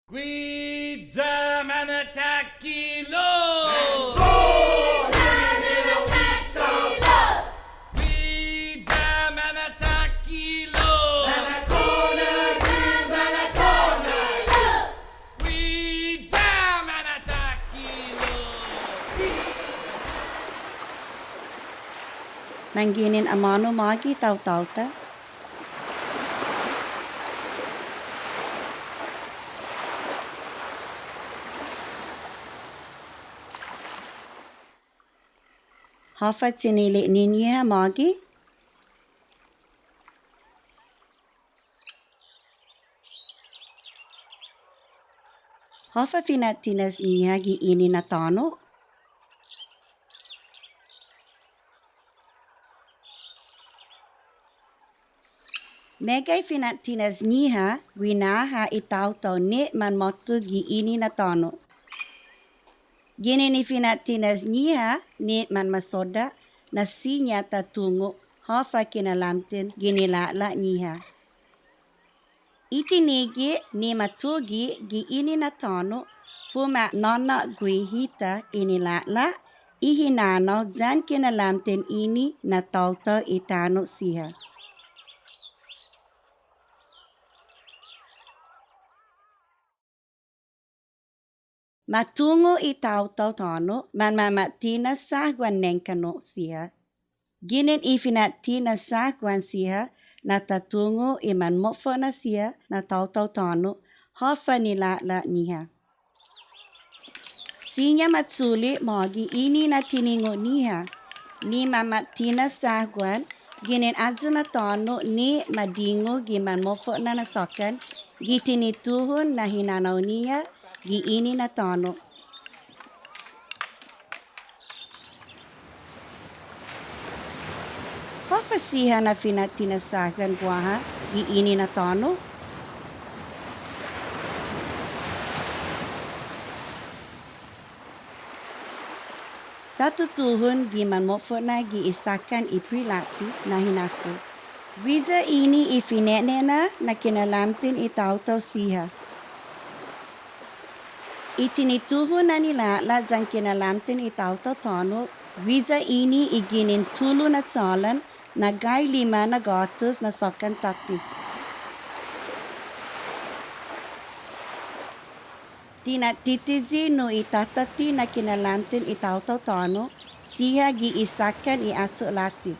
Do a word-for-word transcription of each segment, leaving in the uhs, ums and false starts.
Guiya mana'takhilo'! Guiya mana'takhilo'! Guiya mana'takhilo'! Manginen amånu mågi taotao-ta? Håfa tinili'-ñiha mågi? Håfa fina'tinas-ñiha gi ini na tåno'? Meggai fina'tinas-ñiha guinaha i taotao ni manmåtto gi ini na tåno'. Ginen i fina'tinas-ñiha ni manmasodda' na siña ta tungo' håfa kinalamten gi lina'la'-ñiha. I tinige' ni matuge' gi ini na tåno' fuma'nånå'gue hita i lina'la', i hinanao yan kinalamten ini na taotao i tano' siha. Ma tungo' i taotao tåno' manmama'tinas sahguan nengkanno' siha. Ginen i fina'tinas sahguan siha na ta tungo' i manmofo'na siha na taotao tåno' håfa lina'la'-ñiha. Siña ma chule' mågi ini na tiningo'-ñiha ni mama'tinas sahguan ginen ayu na tåno' ni ma dingu gi manmofo'na na såkkan gi tinituhon na hinanao-ñiha gi ini na tåno'. Håfa siha na fina'tinas sahguan guaha gi ini na tåno'? Ta tutuhon gi manmofo'na gi i sakkan i Pre-Latte na hinasso. Guiya ini i fine'nena na kinalamten i taotao siha. I tinituhon na lina'la' yan kinalamten i taotao tåno', guiya ini i ginen tulu na chalan na gai lima na gåtus na såkkan tåtte. Tinattitiyi nu i tatatte na kinalamten i taotao tåno' siha gi i sakkan i åcho' latte.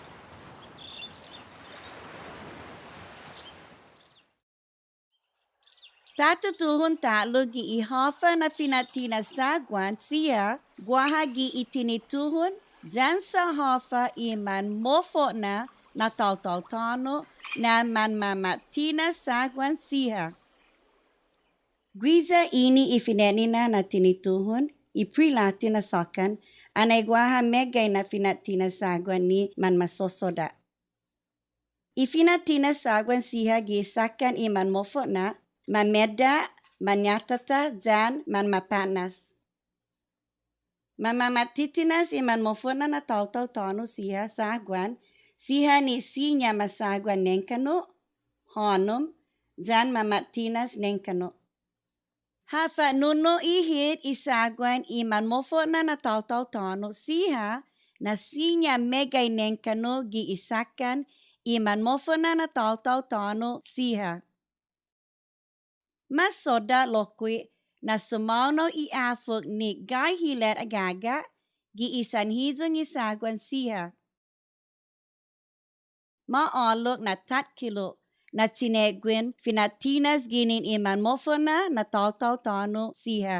Ta tutuhon ta'lo gi i håfa na fina'tinas sahguan siha guaha gi i tinituhon yan sa' håfa i manmofo'na na taotao tåno' na manmama'tinas sahguan siha. Guiya ini i fine'nina na tinituhon i Pre-Latte na såkkan, anai guaha meggai na fina'tinas sahguan ni manmasosodda'. I fina'tinas sahguan siha gi sakkan i manmofo'na, mamedda', mañatata, yan manmapånas. Manmama'titinas i manmofo'na na taotao tåno' siha sahguan, siha ni siña ma sahguan nengkanno', hånom, yan mama'tinas nengkanno'. Ha fa'nu'i hit i sahguan i manmofo'na na taotao tåno' siha na siña meggai nengkanno' gi i sakkan i manmofo'na na taotao tåno' siha. Ma sodda' lokkue' na sumåonao i åfok ni gai hilet agaga' gi i sanhiyong i sahguan siha. Ma ålok na takhilo' na chine'guen fina'tinas ginen i manmofo'na na taotao tåno' siha.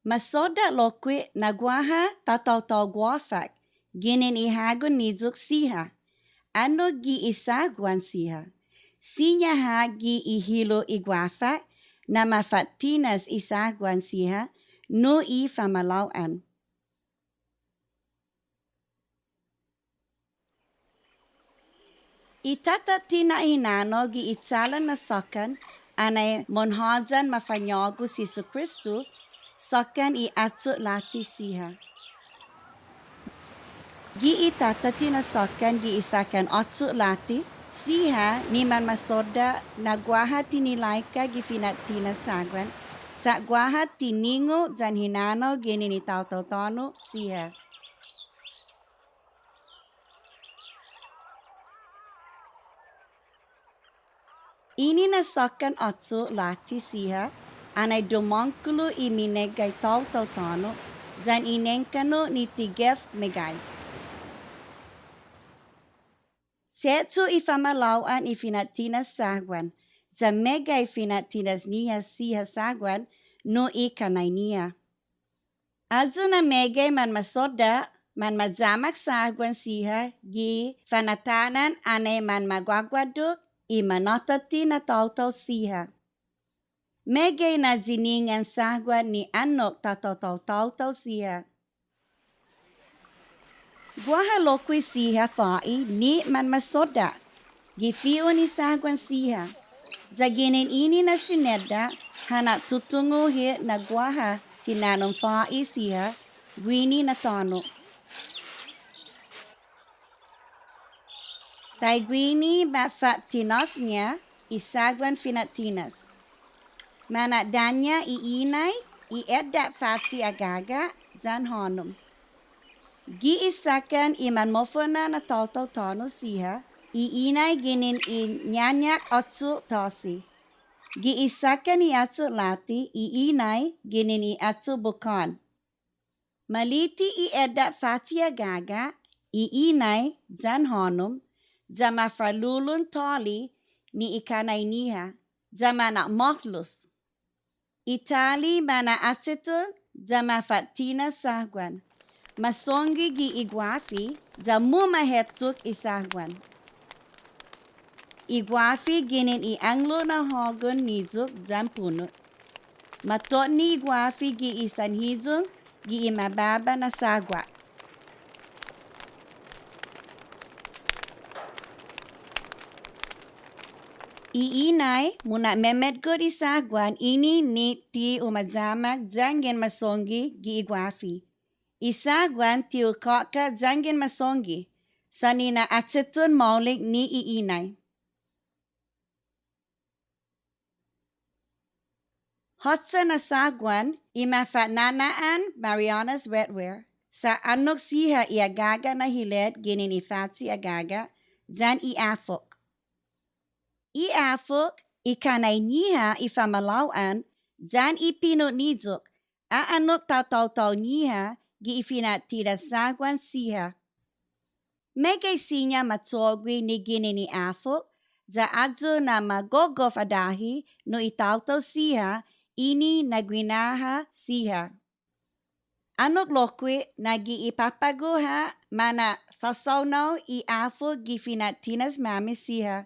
Ma sodda' lokkue' na guaha tataotao guåfak ginen i hagon niyok siha, annok gi i sahguan siha. Siña ha' gi i hilo' i guåfak na mafa'tinas i sahguan siha nu i famalao'an. I tatatte na hinanao gi i chalan na såkkan anai monhåyan mafañågu si Jesukristo, såkkan i åcho' latte siha. Gi i tatatte na såkkan gi i sakkan åcho' latte, Siha ni manmasodda' na guaha tinilaika gi fina'tinas sahguan, sa' guaha tiningo' yan hinanao ginen i taotao tåno' siha. Ini na såkkan åcho' latte siha, anai dumångkolo i mineggai taotao tåno', yan i nengkanno' ni ti gef meggai. Che'cho' i famalao'an i fina'tinas sahguan, ya meggai fina'tinas-ñiha siha sahguan nu i kanai-ñiha. Ayu na meggai manmasodda', manmayamak sahguan siha gi fanatanan anai manmaguaguaddok i manåtati na taotao siha. Meggai na yiningan sahguan ni annok tataotao taotao siha. Guaha lokkue' siha få'i ni manmasodda' gi fi'on i sahguan siha. Ya ginen ini na sinedda' ha na'tutungo' hit na guaha tinanom få'i siha guini na tåno'. Taiguini mafa'tinås-ña i sahguan fina'tinas. Mana'danña' i inai, i edda' fache' agaga', yan hånom. Gi i sakkan i manmofo'na na taotao tåno' siha, i inai ginen i ñañak åcho' tåsi. Gi i sakkan i åcho' latte, i inai ginen i åcho' bukån. Maliti i edda' fache' agaga', i inai, yan hånom, ya mafa'lulon tåli ni i kanai-ñiha, ya mana'måhlus. I tali mana'acheton, ya mafa'tinas sahguan. Masonggi gi i guafi, ya mumahetok i sahguan. I guafi ginen i ånglo' na hågon niyok yan punot. Matotni i guafi gi i sanhiyong gi i mababa na sagua'. I inai muna'memetgot i sahguan ini ni ti u mayamak yanggen masonggi gi i guafi. I sahguan ti u kåka' yanggen masonggi, sa' nina'acheton maolek ni i inai. Håtsa na sahguan i mafa'nana'an Marianas Redware, sa' annok siha i agaga' na hilet ginen i fache' agaga', yan i åfok. I åfok, i kanai-ñiha i famalao'an, yan i pinot niyok, a'annok tataotao-ñiha gi i fina'tinas sahguan siha. Meggai siña ma cho'gue ni ginen i åfok, ya ayu na ma gogof adahi nu i taotao siha ini na guinaha siha. Annok lokkue' na gi i på'go ha' mana'sasaonao i åfok gi fina'tinas-måmi siha,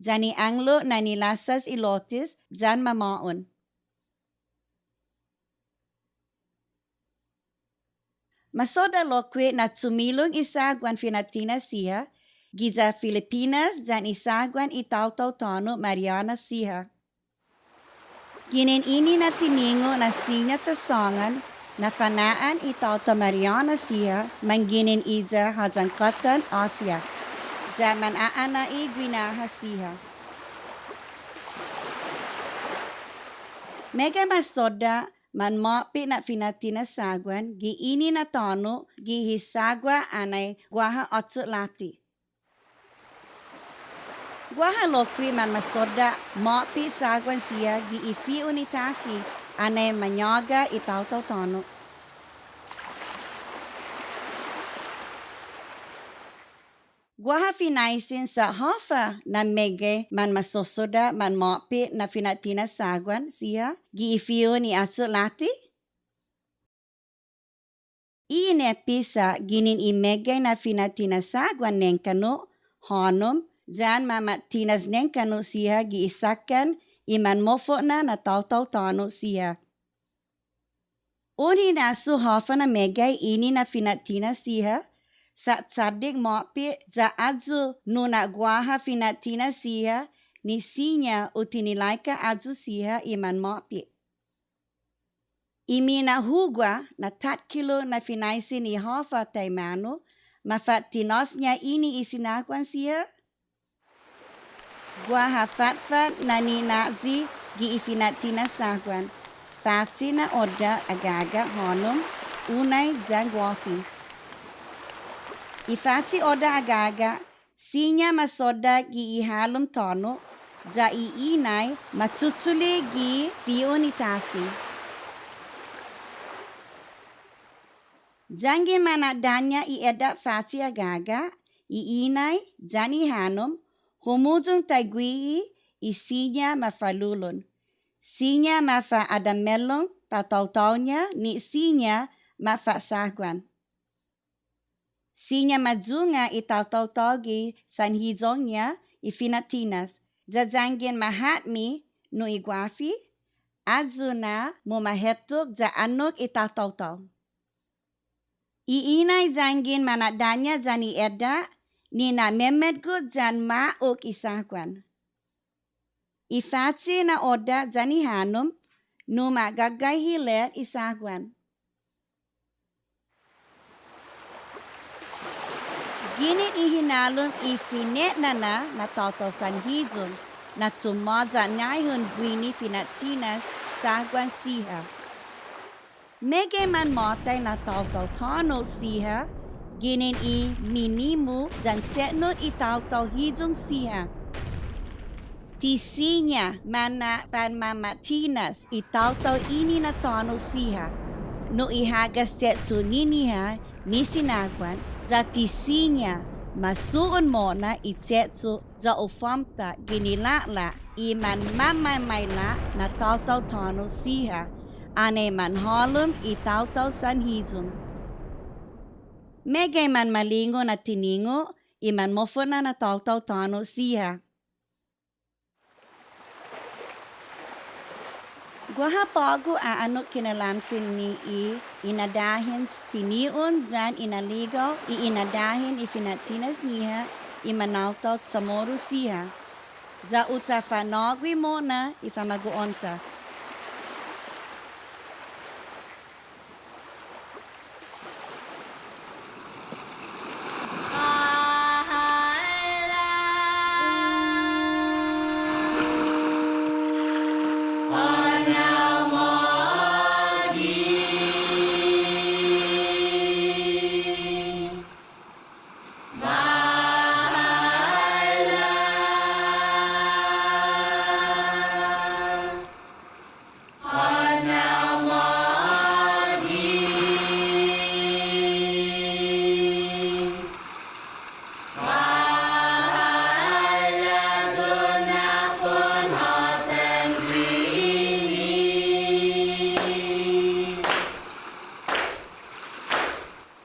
yan i ånglo' na nilassas i lotes yan mamå'on. Masodda' lokkue' na chumilong i sahguan fina'tinas siha giya Filipinas yan i sahguan i taotao tåno' Marianas siha. Ginen ini na tiningo' na siña ta sångan na fana'an i taotao Marianas siha manginen iya Håyankotan Asia, ya mana'ana'i guinaha siha. Meggai masodda' manmåpe' na fina'tinas sahguan gi ini na tåno' gi i sagua' anai guaha åcho' latte. Guaha lokkue' manmasodda' måpe' sahguan siha gi i fi'on i tasi anai mañåga i taotao tåno'. Guaha finaisen sa' håfa na meggai manmasosodda' manmåpe' na fina'tinas sahguan siha gi i fi'on i åcho' latte. I ineppe sa' ginen i meggai na fina'tinas sahguan nengkanno', hånom, yan mama'tinas nengkanno' siha gi i sakkan i manmofo'na na taotao tåno' siha. Un hinasso håfa na meggai ini na fina'tinas siha, sa' chaddek måpe' ya ayu nu na guaha fina'tinas siha ni siña u tinilaika ayu siha i manmåpe'. I mina'hugua na takkilo' na finaisen i håfa taimanu mafa'tinås-ña ini i sinahguan siha? Guaha fatfat na nina'yi gi i fina'tinas sahguan. Fache' na odda' agaga' hånom, unai yan guåfi. I fache' odda' agaga', siña ma sodda' gi i halom tåno', ya i inai ma chuchule' gi fi'on i tasi. Yanggen mana'daña' i edda' fache' agaga', i inai yan i hånom, humuyong taiguihi i siña ma fa'lulon. Siña ma fa'adamelong tataotao-ña ni siña ma fa'sahguan. Siña ma yunga' i taotao gi sanhiyong-ña i fina'tinas, ya yanggen ma hatme nu i guåfi, ayu na mumahetok ya annok i tataotao. I inai yanggen mana'daña' yan i edda', nina'memetgot yan ma'ok i sahguan. I fache' na odda' yan i hånom, numa'gagai hilet i sahguan. Ginen i hinalom i fine'nana na taotao sanhiyong, na tumåya' ñaihon guini fina'tinas sahguan siha. Meggai manmåtai na taotao tåno' siha, ginen i minimu yan chetnot i taotao hiyong siha. Ti siña mana'fanmama'tinas i taotao ini na tåno' siha. Nu i hagas che'cho'-ñiha ni sinahguan, ya ti siña ma su'on mo'na i che'cho' ya u fåtta gi lina'la' i manmamamaila' na taotao tåno' siha, anai manhålom i taotao sanhiyong. Meggai manmalingu na tiningo' i manmofo'na na taotao tåno' siha. Guaha på'go a'annok kinalamten ni i inadahen sini'on yan inaligao i inadahen i fina'tinas-ñiha i manaotao Chamoru siha. Ya u ta fanå'gue mo'na i famagu'on-ta.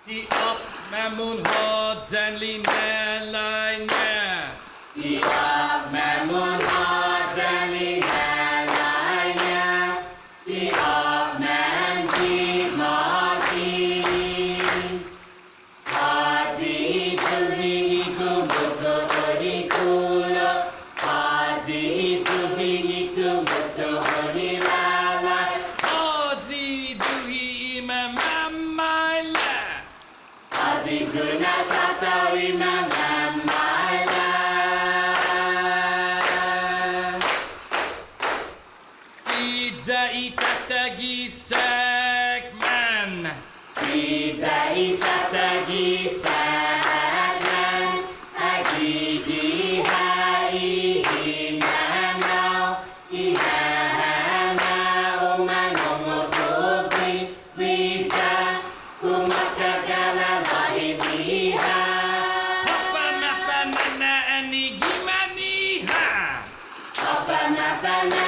Ti åpmam munhåyan lina'la'-ña. Ti åpmam munhåyan lina'la'-ña. Ti åpmam gi mågi. Håyi i tuhi i gumutu uni kulo. Håyi i tuhi i gumutu uni låla'. Håyi i tuhi i mamamaila'. Håyi i tuna tåtao i mamamaila'. Iya i tatagisak man. Iya i tatagisak man. Agi gi ha i hinanao. I ha ha na u mangongo' guiya. Guiya. Kumåtkaga lalåhi biha. Håfa mafa'nana'an i gima'-ñiha. Håfa mafa'nana'an